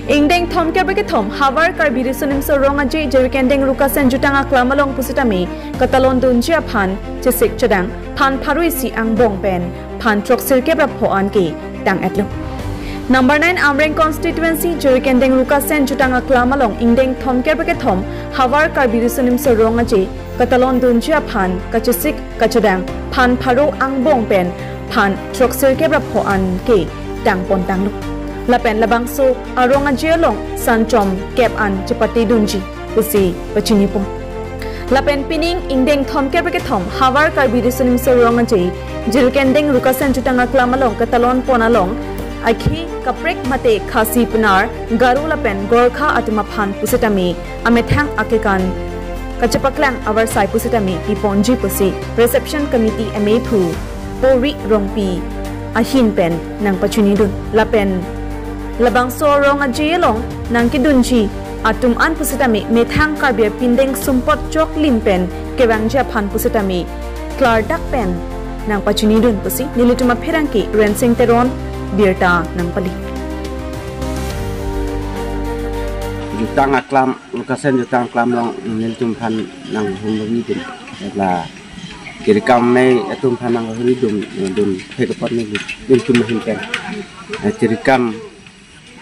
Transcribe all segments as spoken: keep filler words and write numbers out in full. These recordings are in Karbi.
Ingdeng thomkep ra kethom Havar Karbi Riso Nimso Rong Aje Jirikindeng Rukasen Jutang Aklam along pusitame katalon dunji aphan chesik chedang phan pharo isi angbong pen phan throksirkep ra pho an ke tang-etlo. Number nine Amreng constituency Jirikindeng Rukasen Jutang Aklam along ingdeng thomkep ra kethom Havar Karbi Riso Nimso Rong Aje katalon dunji aphan kachesik kachedang phan pharo angbong pen phan throksirkep ra pho an ke tangpon tanglo. Lapen labangso arong aje along sanchom kep an chepate dunji pusi pachinipon. Lapen pining ingdeng thomkep ra kethom Havar Karbi Riso Nimso Rong Aje Jirikindeng Rukasen Jutang Aklam along katalon pon along akhei kaprek mate Khasi, Pnar, Garo lapen Gorkha atum aphan pusitame amethang akekan kachepaklang avarsai pusitame piponji pusi reception committee amephu Pori Rongpi ahin pen nangpachinidun. Lapen labangso arong aje along nangkedunji atum an pusitame methang Karbi apindeng sumpot choklim pen kevangji aphan pusitame klardak pen nangpachinidun pusi nelitum apherangke Rensing Teron birta nangpali. Jutang Aklam, Rukasen Jutang Aklam along nelitum aphan nanghumri dun. La jirikam amei atum aphan nanghumri dun, dun thek apot neli, nelitum ahin pen. Eh, jirikam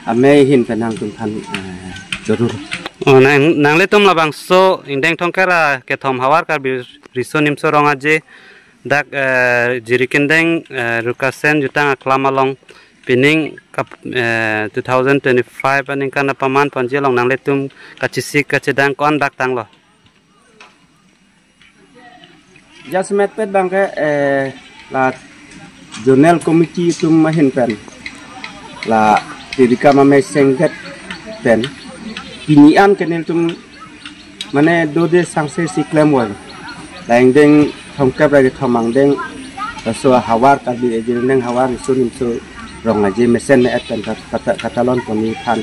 amei ahin pen nangtum aphan, eh, jorur. Oh, nang, nanglitum labangso ingdeng thomkep ra kethom Havar Karbi Riso Nimso Rong Aje dak, eh, Jirikindeng, eh, Rukasen Jutang Aklam along pining kap, eh, two thousand twenty-five aningkan apaman ponji along nanglitum kachesik kachedang ko-an dak tanglo? Jasemet pet abang ke, eh, la zonal committee atum ahin pen, la jirikam amei sengdet pen, pini an ke nelitum mane dode sangse si klem wai. La ingdeng thomkep ra kethom angdeng, laso Havar Karbi, eh, Jirikindeng Havar Riso Nimso Rong Aje mesen me-et pen kat-, kata-, katalon ponji aphan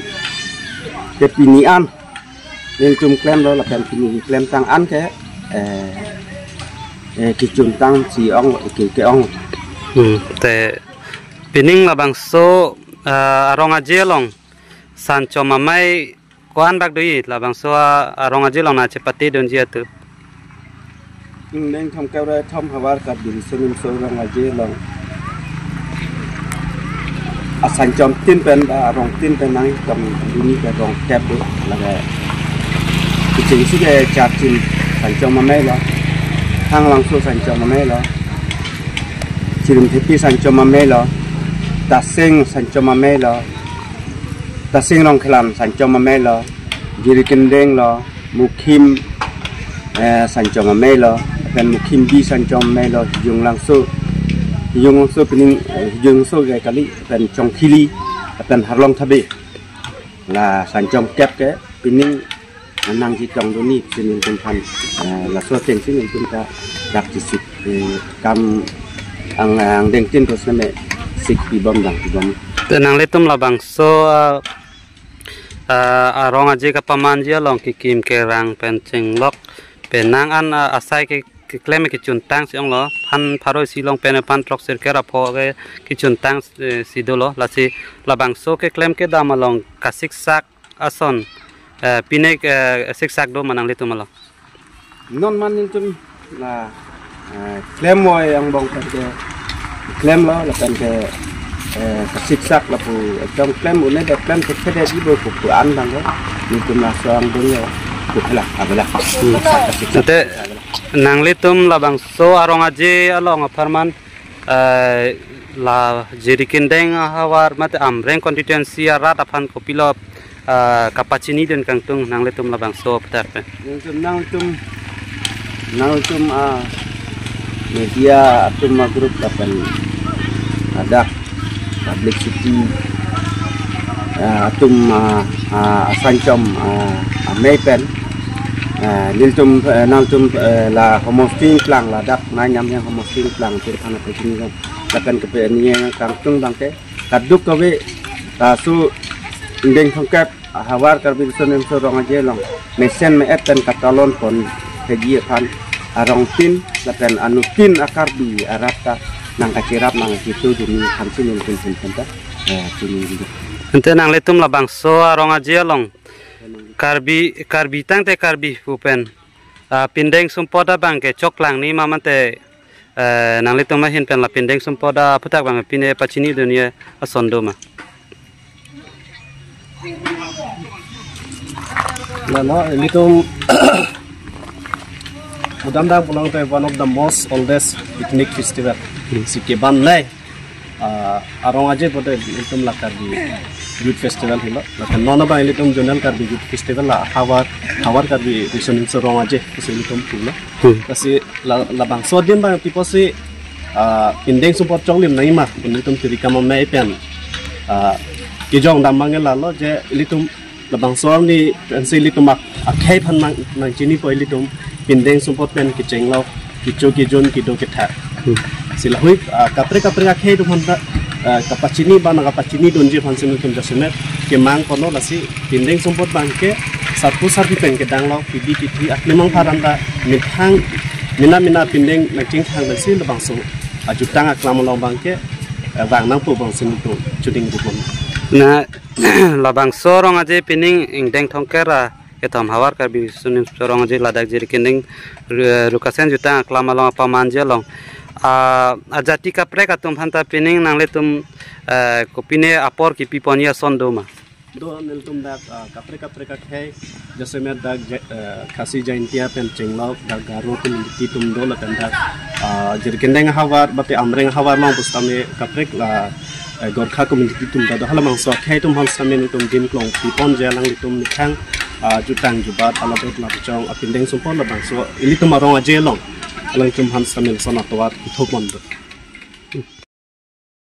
ke pini an nelitum klemlo, lapen pini keklem tang an ke, eh, eh, kechuntang si ong, ke, ke-ong. Hmm, te pining labangso, eh, arong aje along sanchom amei ko-an bak do-i labangso a-, arong aje along nangchepate dunji atum? Ingdeng thomkep ra kethom Havar Karbi Riso Nimso Rong Aje along asanchom tin pen ba arong tin pen nangchom dunji ke rong kep do, lake kechengsi ke Charchim sanchom amei lo, Thanglangso sanchom amei lo, Chirimthepi sanchom amei lo, Tasing sanchom amei lo, Tasing Rongkhelan sanchom amei lo, Jirikindeng lo, Mukhim, eh, sanchom amei lo, lapen Mukhim B sanchom amei lo, Hijunglangso, Hijunglangso pining, eh, Hijunglangso ke kali, lapen Chongthili, lapen Harlong Thabe. La sanchom kep ke pining nangchetong dunji si nelitum aphan, eh, laso ateng si nelitum ta dak chesik, eh, kam ang, angdeng tin terus name sik pibom dang pibom. Te nanglitum labangso, eh, eh, arong aje kapamanji along kekim kerang pen chenglok penang an, eh, asai ke, keklem kechuntang si onglo, phan pharo isi along pen phan throksirkep ra pho ke kechuntang, eh, si dolo, lasi labangso keklem kedam along kasiksak ason, eh, pine, eh, siksak do ma nanglitum along? Non ma nelitum la, eh, klem wai angbong pen ke klemlo, lapen ke, eh, kasiksak lapu ekdom klem un-e det, klem thekthe detji pu pu an abang ke nelitum laso angbong yo pu phela avela. Hmm. Kasiksak. Ante nanglitum labangso arong aje along apharman, eh, la Jirikindeng ahavar mate Amreng constituency arat aphan kopilo, eh, kapachinidun kangtung nanglitum labangso aputar pen? Nangtum, nangtum, nangtum, ah, media atum agroup lapen ladak publicity, ah, atum, ah, ah, asanchom, ah, amei pen, ah, nelitum, eh, nangtum, eh, la homosting plang ladak nai nyam yang homosting plang tirthana pachini kan. Lapen kepe ni yang kangtung abang ke kaduk kave, ah, laso ingdeng thomkep Havar Karbi Riso Nimso Rong Aje along mesen me-et pen katalon ponji aphan arong tin lapen anuttin a-Karbi arat ta nangkacherap nangkachetu dunji aphan si nelitum ahin pen ta, eh, chini. Ante nanglitum labangso arong aje along Karbi, Karbi tangte Karbi pu pen, ah, pindeng sumpot abang ke choklang ni ma mate, eh, nanglitum ahin pen la pindeng sumpot aphuthak abang pine pachini dunji ason do ma? Nano, ilitum Budam Dang pulang te one of the most oldest ethnic festival. Hmm. Si keban le, ah, arong aje bote ilitum la Karbi Youth Festival hilo. Lapen non abang ilitum Zonal Karbi Youth Festival la Hawar, Hawar Karbi Riso Nimso Rong Aje pusi ilitum pulo. Hmm. Lasi la, labangso adim abang piposi, ah, pindeng sumpot choklim nangji ma, ilitum tiri kama me pen, ah, kejong dam abang lalo je ilitum labangso arni pensi ilitum ak-, akhei aphan nang, nangchinipo ilitum pindeng sumpot pen kechenglo, kecho kejun kedo kethak. Hmm. Si lahui, ah, kaprek kaprek akhei atum aphanta, ah, kapachini ba nangkapachini dunji aphansi ilitum jasemet kemang ponlo. Lasi pindeng sumpot abang ke sarpo sarpi pen kedanglo, kebi kethe aklimang pharanta methang mina mina pindeng nangchingthang lasi labangso ajutang aklam along abang ke, eh, vang nangpo abang si ilitum chuding dupon. Na labangso arong aje pining ingdeng thomkep ra kethom Hawar Karbi Riso Nimso Rong Aje ladak Jirikinding Ru-, Rukasen jutang aklam along apamanji along, ah, ajati kaprek atum aphanta pining nanglitum, eh, kopine apor kepi ponji ason do ma? Do, nelitum dak, ah, kaprek kaprek akhei, jasemet dak Ja-, eh, Khasi Jaintia pen chenglok, dak Garo community atum do lapen dak, ah, Jirikinding ahavar, bate Amreng ahavar along pusitame kaprek la, eh, Gorkha community atum ta do. Halabangso akhei atum aphan sitame nelitum dim klong pipon je alanglitum methang, ah, jutang jubat alabet la chong apindeng sumpot labangso ilitum arong aje along alanglitum aphan sitame lason atovar kethopon do.